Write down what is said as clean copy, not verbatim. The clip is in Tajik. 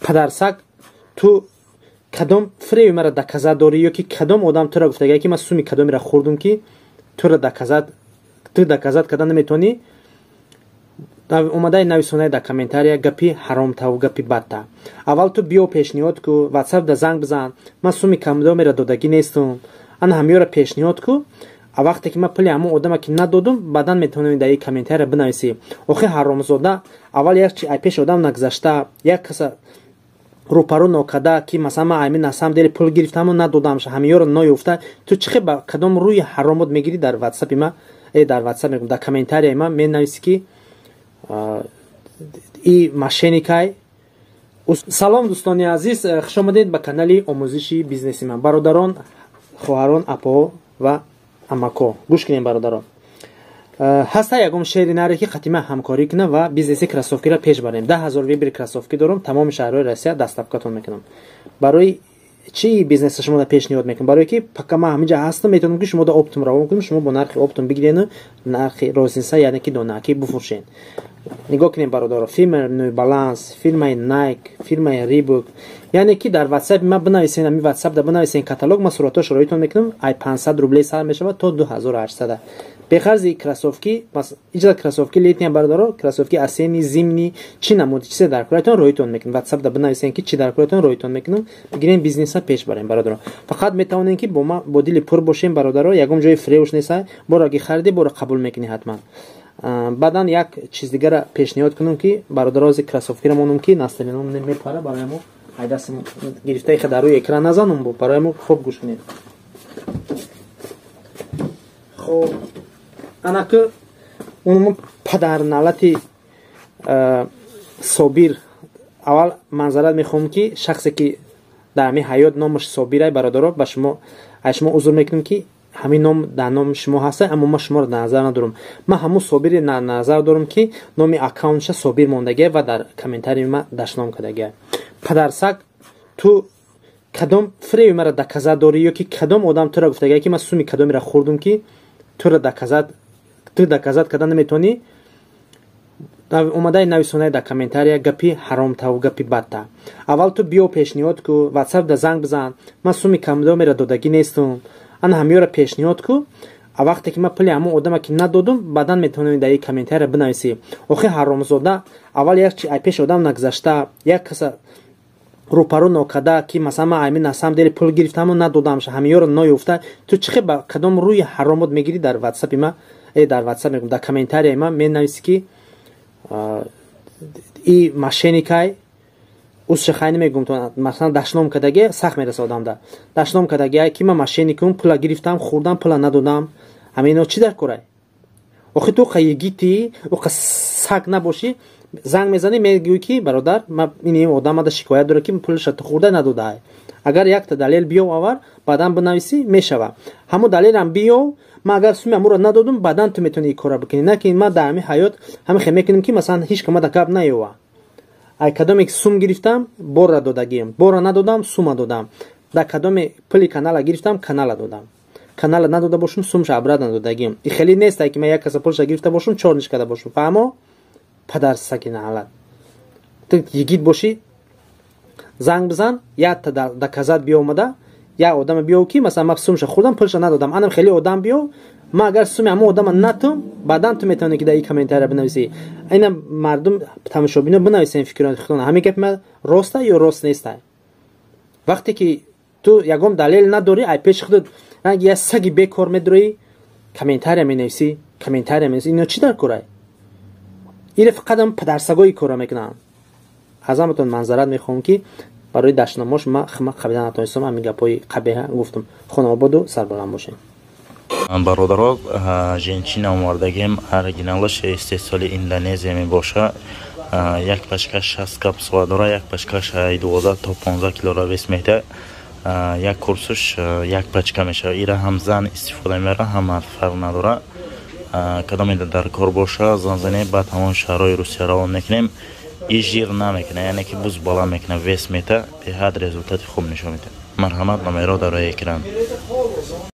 Падарсак, ту кадом фреби мара доказать дорӣ ё ки кадом одам тура гуфтагия, ки ман суми кадомеро хӯрдум, ки тура доказать, ту доказать карда наметавонӣ? Омадаи нависонаи дар комментария гапи ҳаромтаву гапи бадта. Аввал ту биё, пешниҳод ку, ватсап да занг бизан, ман суми кадомеро додагӣ нестум, ана ҳамёра пешниҳод ку. А вақте ки ман пули ҳамон одама ки надодум, баъдан метавонӣ дар ин комментария бинависӣ. Охи ҳаромзода, аввал як чи ай пеши одам нагузашта, як каса рӯпарӯ нокарда, ки масалан ман аймин на самом деле пул гирифтаму надодамша, ҳамиёро ноёфта, ту чӣ хел ба кадом рӯи ҳаромот мегирӣ, дар ватсапи ма, дар ватсап мегӯм, дар комментарияи ма менависӣ, ки и мошенникай? Салом, дӯстони азиз, хуш омадед ба канали омӯзиши бизнеси ман. Бародарон, хоҳарон, апоҳо ва амако, гӯш кунем, бародарон. Ҳаста ягон шери наре, ки қатима ҳамкорӣ кунам ва бизнеси кроссовкиро пеш барем? 10 000 выбор кроссовки дорум, тамоми шаҳрҳои Россия доставкатон мекунам. Барои чӣ бизнеса шумо пешниҳод мекунам? Барое ки пока ман ҳаминҷа ҳастам, метавонам, ки шумо да оптом равон кунем, шумо бо нархи оптом бигирену нархи розница, яъне ки донаакӣ, буфурӯшен. Нигоҳ кунем, бародаро: фирмаи New Balance, фирмаи Nike, фирмаи Reebok. Яъне ки дар ватсапи ман бинависен, ами ватсап да бинависен каталог, ман суратҳош роитон мекунам. Ай 500 рублей сар мешавад то 2800, беғарзи кроссовки. Иҷа кроссовки летний, бародаро, кроссовки осенний, зимний, чӣ намуди чизе дар кораитон, роитон мекунам. Ватсап да бинависен, ки чӣ дар кораитон, роитон мекунам. Бигирем, бизнеса пеш барем, бародаро. Фақат метавонем, ки бо ма бо дили пур бошем, бародаро, ягон ҷои фиребуш неста. Боро ки хариди, боро қабул мекунӣ ҳатман. Баъдан як чиз дигара пешниҳод кунам, ки бародаро, ози кроссовкиро монум, ки настроениям мепара, барои мо айдаст гирифтаи дар рӯи экран назанум, барои мо хуб гӯш кунед. Хоб, анаки унмо падарналати Собир. Аввал манзарат мехоҳам, ки шахсе ки дар ҳамин ҳаёт номаш Собирай, бародаро, ба шумо, аз шумо узр мекунем, ки ҳамин ном дар номи шумо ҳаста, аммо ман шуморо дар назар надорам. Ман ҳамун Собире дар назар дорам, ки номи аккаунтша Собир мондагия ва дар комментарии ман дашном кардагия. Падарсак, ту кадом фреби мара доказать дорӣ ё ки кадом одам тура гуфтагия, ки ман суми кадомеро хӯрдум, ки тура доказать, ту доказать карда наметавонӣ? Омадаи нависонаи дар комментария гапи ҳаромтаву гапи бадта. Аввал ту биё, пешниҳод ку, ватсап да занг бизан, ман суми кадомеро додагӣ нестум, ана ҳамёра пешниҳод ку. А вақте ки ман пули ҳамон одама ки надодум, баъдан метавонӣ дар ин комментария бинависӣ. Охи ҳаромзода, аввал як чи ай пеши одам нагузашта, як каса рӯпарӯ нокарда, ки масалан ман аймин на самом деле пул гирифтаму надодамша, ҳамиёро ноёфта, ту чӣ хел ба кадом рӯи ҳаромот мегирӣ, дар ватсапи ма, дар ватсап мегӯм, дар комментарияи ман менависӣ, ки и мошенникай? Узша хай намегӯм, масалан дашном кардагия, сахт мераса одамда. Дашном кардагия, ки ман мошенникум, пула гирифтам, хӯрдам, пула надодам. Ҳамино чӣ дар корай? Охи ту қа йигити, қа саг набошӣ, занг мезанӣ, мегӯӣ, ки бародар, ин одам ада шикоят дорад, ки пулаша ту хӯрда надодаай. Агар якта далел биёв, авар баъдан бинависӣ, мешава. Ҳамун далелам биёв, ман агар суми амуро надодум, баъдан ту метавонӣ ин корро бикунӣ. На ки ман дар ҳамин ҳаёт ҳамин хел мекунем, ки масалан ҳеҷ кама гап наёва. Ай кадоме ки сум гирифтам, борра додагием, борра надодам, сума додам. Дар кадоме пули канала гирифтам, канала додам. Канала надода бошум, сумша обратно додагием. И хеле нест, ки ман як каса пулша гирифта бошум, чорниш карда бошум. Фаҳмо, падарсаги наалат, ту йигит бошӣ, занг бизан, якта доказать биёмада, як одама биёв, ки масалан ман сумша хӯрдам, пулша надодам. Анам хеле одам биёв, ман агар суми ҳамон одама натум, баъдан ту метавонӣ, ки дар ин комментария бинависӣ. Ина мардум, тамошобино, бинависен фикрони худтон: ҳамин гапи ман роста ё рост неста? Вақте ки ту ягон далел надорӣ, ай пеши худат ранги як саги бекор медроӣ, комментария менависӣ, комментария менависӣ. Ино чӣ дар корай? Ире фақат ам падарсагои корро мекунанд. Аз ҳаматон манзарат мехоҳам, ки барои дашномош ма хма қабила натонистам, ҳамин гапҳои қабеҳа гуфтам. Хонаободу сарбаланд бошем. Бародаро, женщина овардагем, оригиналаш истеҳсоли Индонезия мебошад. Як пачка 60 капсула дора, як пачкаш 12 то 15 килора вес медиҳад. Як курсуш як пачка мешавад. Ира ҳам зан истифода мебарад, ҳам мард, фарқ надорад. Кадоме дар кор боша, занг занед, ба тамоми шаҳрҳои Русия равон мекунем. И жир намекунад, яъне ки буз баланд мекунад, вес мета, беҳад результати хуб нишон медиҳад. Марҳамат, номеро дар рӯи экран.